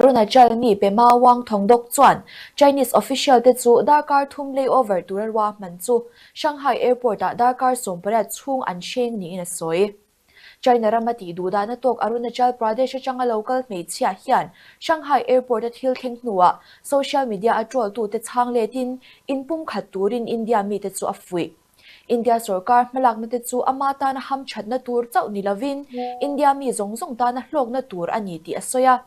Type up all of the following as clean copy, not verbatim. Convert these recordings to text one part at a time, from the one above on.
Arunachal mi Pema Wang Thongdok chuan Chinese official te chu darkar thum layover tura ruahman chu Shanghai Airport ah darkar 18 chhung an hreng niin a sawi. China rama tih duh dahna tawk Arunachal Pradesh atanga local hmeichhia hian Shanghai Airport a thil thleng hnuah social media a troll tute chhang letin inpumkhat turin India mite chu a fuih. India sorkar hmalakna te chu ama tana hamthatna tur chauh ni lovin India mi zawng zawng tana hlawkna tur a ni tih a sawi a.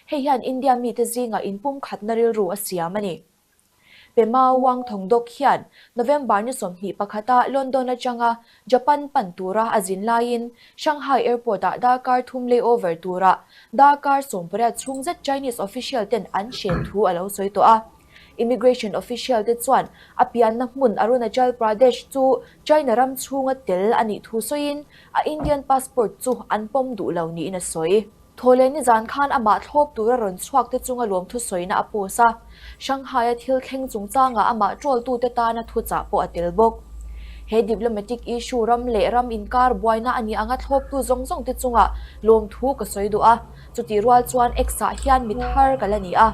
Hei hian India mite zingah inpumkhatna rilru a siam a ni. Pema Wang Thongdok hian November ni 21 a London atanga Japan pan tura a zin laiin Shanghai Airport-ah darkar thum layover tura darkar 18 chhung zet Chinese official ten an hren thu a lo sawi tawh a. Immigration official te chuan a pianna hmun Arunachal Pradesh chu China ram chhunga tel a nih thu sawiin a Indian passport chu an pawm duh lo niin a sawi. Thawhleh nizan khan amah thlawp tura rawn chhuak te chunga lawmthu sawina a post a, Shanghai-a thil thleng chungchangah amah troll tute tana thuchah pawh a tel bawk. He diplomatic issue ram leh ram inkar buaina a nih anga thlawptu zawng zawng te chunga lawmthu ka sawi duh a, chutih rual chuan X-ah hian mi thar ka la ni a,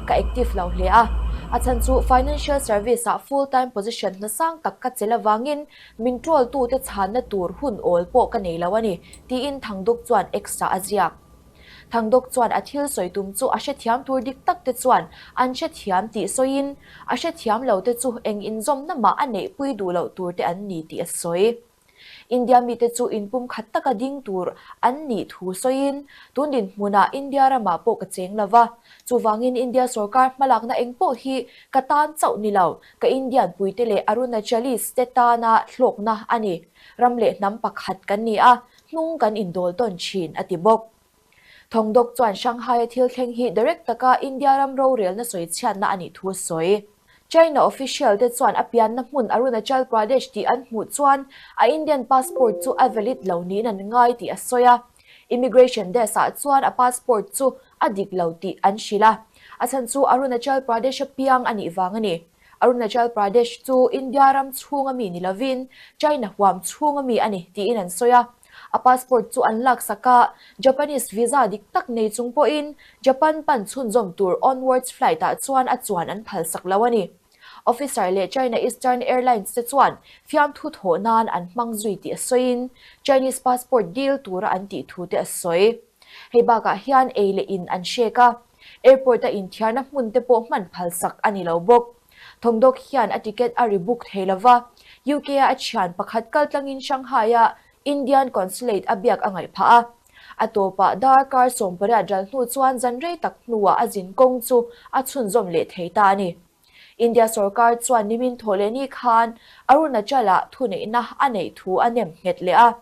ka active lo hle a. A chhan chu financial service-ah full time position hna sang tak ka chelh avangin Min troll tute chhanna tur hun awl pawh ka nei lo a ni, tiin Thangduk chuan X-ah a ziak. Thangduk chuan a thil sawi tum chu a hrethiam tur dik tak te chuan an hrethiam tih sawiin, a hrethiam lo te chu eng inzawmna mah a neihpui duh loh tur te an ni tih a sawi. India mite chu inpumkhat taka ding tur an nih thu sawiin, tun dinhmunah India ramah pawh ka cheng lo va, chuvangin India sorkar hmalakna eng pawh hi ka tan chauh ni lo, Ka Indian puite leh Arunachalis te tana hlawkna a ni. Ram leh hnam pakhat kan ni a, hnung kan indawl tawn thin, a ti bawk. Thawngdawk chuan Shanghai-a thil thleng hi direct taka India ram rorelna sawi chhiatna a nih thu a sawi. China official te chuan a pianna hmun Arunachal Pradesh tih an hmuh chuan a Indian passport chu a valid lo niin an ngai tih a sawi a. Immigration desk-ah chuan a passport chu a dik lo tih an hrilh a. A chhan chu Arunachal Pradesh-a piang a nih vang a ni. Arunachal Pradesh chu India ram chhunga mi ni lovin China huam chhunga mi a ni tiin an sawi a. A passport chu an laksak a, Japanese visa dik tak nei chung pawhin Japan pan chhunzawm tur onwards flight-ah chuan a chuan an phalsak lo a ni. Officer leh China Eastern Airlines te chuan fiamthu thawh nan an hmang zui tih a sawiin Chinese passport deal tura an tih thu te a sawi. Hei bakah hian ei leh in an hrek a, airport a inthiarna hmun te pawh hman phalsak a ni lo bawk. Thawngdawk hian a ticket a rebook thei lova, UK a a thian pakhat kaltlangin Shanghai-a Indian Consulate a biak a ngaih phah a. A tawpah darkar 18 ral hnu chuan zan rei tak hnuah a zin kawng chu a chhunzawm leh thei ta a ni. India sorkar chuan nimin thawhlehni khan Arunachal-ah thuneihna a neih thu a nem nghet leh a.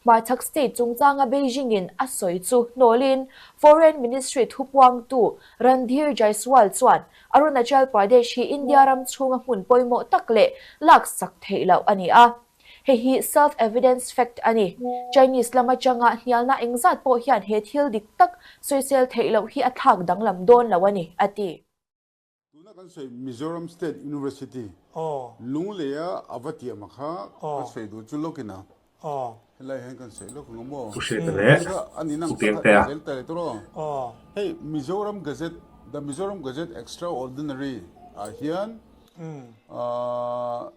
Hmarchhak state chungchanga Beijing-in a sawi chu hnawlin Foreign Ministry thupuangtu Randhir Jaiswal chuan Arunachal Pradesh hi India ram chhunga hmun pawimawh tak leh laksak theih loh a ni a. Hei hi self evidence fact a ni. Chinese lam atanga hnialna engzat pawh hian he thil dik tak sawisel theih loh hi a thlak danglam dawn lo a ni, a ti. Tuna kan sawi Mizoram State University Lungleia a va tiam a kha ka sawi duh chu lawkin a helai hian kan sawi lawk ang maw? Pu Hriata leh A ni nang Pu Piangtea. zel ta leh tur aw. Hei Mizoram Gazette, The Mizoram Gazette Extraordinary ah hian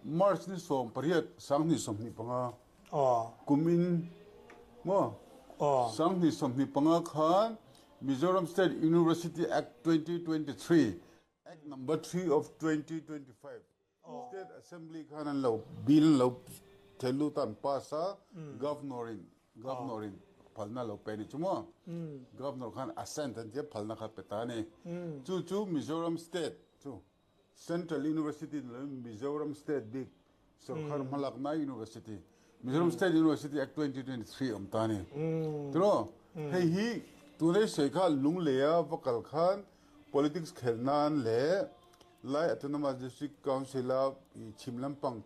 March ni 18 2025 kumin maw 2025 khan Mizoram State University Act 2023, Act Number 3 of 2025, State Assembly khan an lo bill an lo thel lut a, an pass a, Governor in Governor in phalna lo pe a ni chu maw? Governor khan assent an tia phalna kha pe ta a ni. Chu chu Mizoram State chu Central University ni lovin Mizoram State bik Sorkar hmalakna University, Mizoram State University Act 2023 awm ta a ni. Tiraw? Hei hi tunei sawi kha Lungleia va kal khan politics khelh nan leh Lai Autonomous District Council-a chhim lampang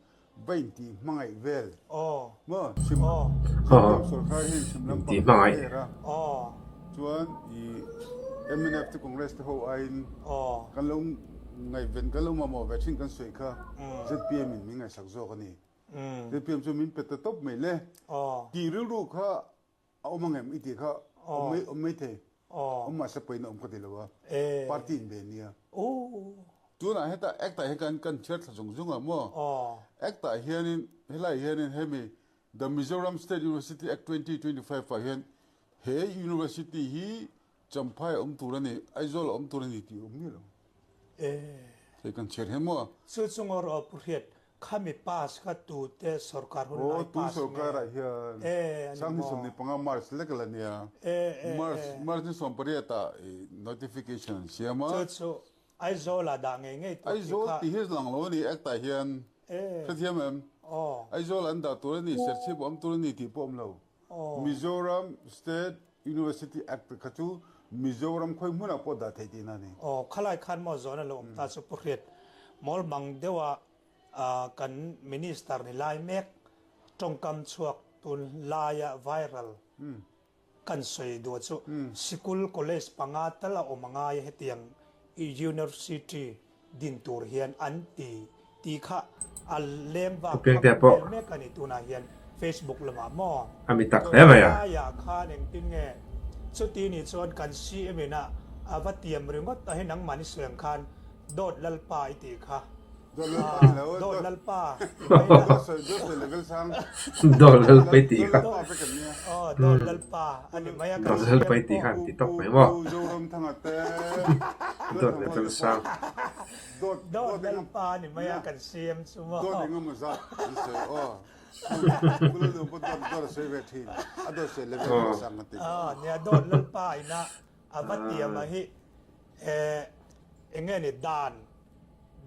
va intih hmangaih vel maw? Chhim lam sorkar hian chhim lampang va her a, chuan i mnf te Congress te ho aiin kan lo ngaihven kan lo mamawh ve thin kan sawi kha zpm in min ngaihsak zawk a ni. Zpm chu min pe ta tawp mai le. Tih rilru kha a awm ang em i tih kha awm mai thei. Awm mahse pawhin a awm ka ti lo a, party in ve nia. Tunah heta Act ah hian kan kan chhiar thla zung zung a maw? Act ah hianin helaiah hianin hemi The Mizoram State University Act 2025 ah hian he University hi Champhai a awm tur a ni, Aizawl a awm tur a ni tih a awm miah lo. Hei kan chhiar hian maw? Chu chu ngaw rawh Pu Hriat, khami pass kha tute sorkar hun lai pass nge? Aw, tun sorkar ah hian Sanghni 25 March lek la nia. March, March ni 18 ah notification an siam a. Chu chu Aizawl ah dah ngei ngei tur tih kha. Aizawl tih hi lang lo a ni Act ah hian. Hrethiam em? Aizawl an dah tur a ni, Serchhip awm tur a ni tih pawh awm lo. Mizoram State University Act kha chu Mizoram khawi hmunah pawh dah theih tihna a ni. Aw, khalai khan maw zawn a lo awm ta chu Pu Hriat, mawl mang deuha kan Minister ni lai mek tawngkam chhuak tun laia viral kan sawi duh chu sikul college panga tal a awm angai hetiang University din tur hian an ti tih kha a leng vak Piangtea pawh vel mek a ni tunah hian Facebook lamah maw? A mi tak hle mai a. Tunlaiah khan engtin nge chuti nih chuan kan CM in a a va tiam ringawt a hei nangmahni sawi ang khan Dawt Lalpa i tih kha. Dawt Lalpa ni lo. Dawt Lalpa i mai la. Dawt sawi dawt sawi level sang. Dawt Lalpa i tih kha. Dawt Lalpa vek an nia. Aw Dawt Lalpa a ni mai a kan Dawt Lalpa i CM tih pawh. kha an ti tawk mai maw? Pu Zoramthanga te. Dawt level sang. Dawt Dawt Lalpa a ni mai a kan CM chu maw. Dawt engemaw zat an sawi aw. Pu Lalduh pawh dawt dawt a sawi ve thin. A dawt sawi level pawh a sang a ti. Aw nia Dawt Lalpa ina a va tiam a hi eh eng nge ni dan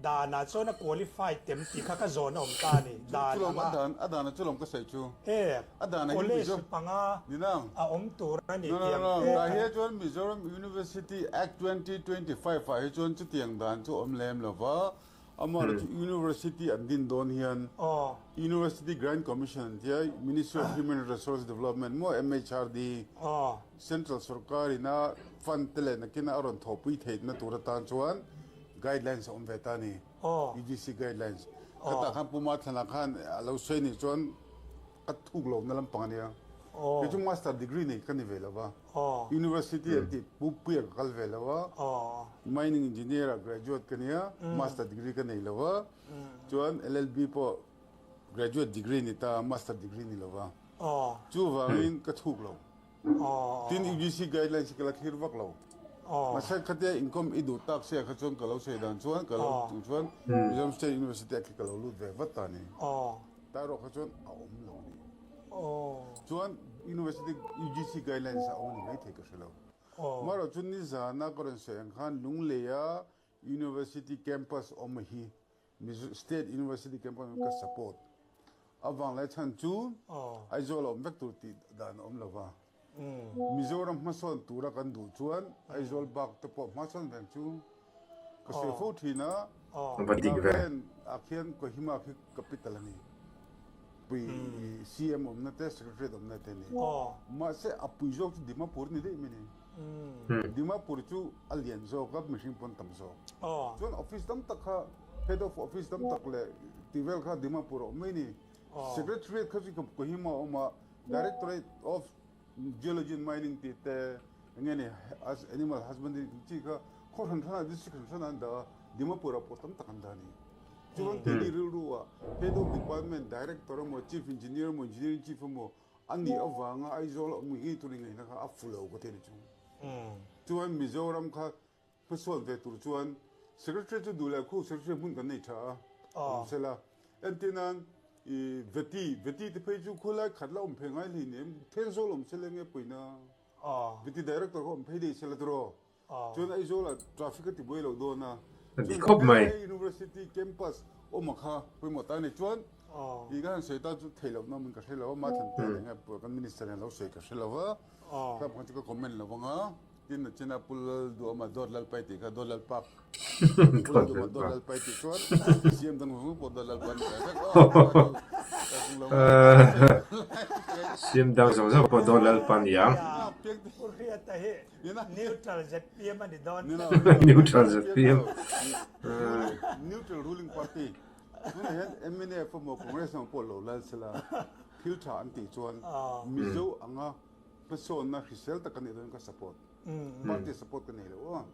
danah chuan a qualify tem tih kha ka zawn a awm ta a ni dan Chulawm anga a dan a dan a chulawm ka sawi chu eh a dan a hi college Mizo panga ninang a awm tur a ni No no tiang no te dah kan hi chuan Mizoram University Act 2025 ah hi chuan chutiang dan chu awm lem lova Amaherawhchu University an din dawn hian Aw. University Grant Commission an tia, Ministry of Human Resource Development maw MHRD, Aw. Central sorkar ina fund te leh nakina a rawn thawhpui theihna tur atan chuan guidelines a awm ve ta a ni, Aw. UGC guidelines. Aw. Khatah khan Pu Mathlana khan a lo sawi nih chuan ka thuk lohna lampang a nia. Aw. Kei chu master degree nei ka ni ve lo va. Aw. University an tih pupuia ka kal ve lo a. Aw. Mining engineer ah graduate ka nia, master degree ka nei lo va. Chuan LLB pawh graduate degree ni ta, master degree ni lo va. Aw. Chuvangin ka thuk lo. Aw. Tin UGC guidelines hi ka la thlir vak lo. Aw. Mahse khatia inkhawm i duh tak sia kha chuan ka lo sawi dan chuan ka lo chung chuan Mizoram State University ah khi ka lo lut ve vat ta ni. Aw. Ta erawh kha chuan a awm lo a ni. Chuan University UGC guidelines a awm a ni maithei ka hre lo. Amaherawh chu nizana ka rawn sawi ang khan Lungleia University campus awm hi Mizo State University campus awm hi ka support. Avang leh chhan chu Aizawl a awm vek tur tih dan a awm lo va. Mizoram hmasawn tura kan duh chuan Aizawl bak te pawh hmasawn veng chu ka sawi fo thin a. Va dik ve. Nagaland ah khian Kohima khi capital a ni. Pui CM awmna te Secretariat awmna te a ni. Mahse a pui zawk chu Dimapur ni daih mai ni. Dimapur chu a lian zawk a mihring pawn tam zawk. Chuan office tam tak kha head of office tam tak leh tih vel kha Dimapur a awm mai ni. Secretariat kha chu Kohima a awm a. Directorate of Geology and Mining tih te enge ni Animal Husbandry tih chi kha khaw hran hran ah district hran hran ah an dah a, Dimapur ah pawh tam tak an dah a ni. Chuan keini rilru ah Head of Department, Director emaw, Chief Engineer emaw, Engineering Chief emaw a nih avanga Aizawl a awm ngei ngei tur ingaihna kha a fu lo ka ti a ni chu. Chuan Mizoram kha Hmasawn ve tur chuan Secretary chu duh leh khu Secretary hmun kan nei tha a, awm se la. Entir nan i Veti, Veti te phei chu khawilai khat la awm phei ngai hlei nem, Thenzawl awm se la enge pawina Veti Director kha awm phei daih se la tiraw. Chuan Aizawl ah traffic a ti buai lo dawn a, chuan helai University campus awm a kha pawimawh ta a ni. Chuan i ka han sawi ta chu theih lohna awmin ka hre lo a, Mathan te leh enge kan Minister hian a lo sawi ka hre lo va, kha pakhat chu ka comment lo vang a. Tin a chin a Pu Lalduhawma Dawt Lalpai tih kha Dawt Lalpak Pu Lalduhawma Dawt Lalpai tih chuan CM dang zawng zawng pawh Dawt Lalpa ni ve vek aw CM dang zawng zawng pawh Dawt Lalpa ni ang. Pu Hriata hi neutral ZPM a ni dawn. Neutral ZPM. Neutral ruling party. Tunah hian mnf emaw Congress emaw pawh lo lal sela thil tha an tih chuan Mizo anga. Hmasawnna hrisel tak ka neih dawn ka support. Party support ka nei lo aw.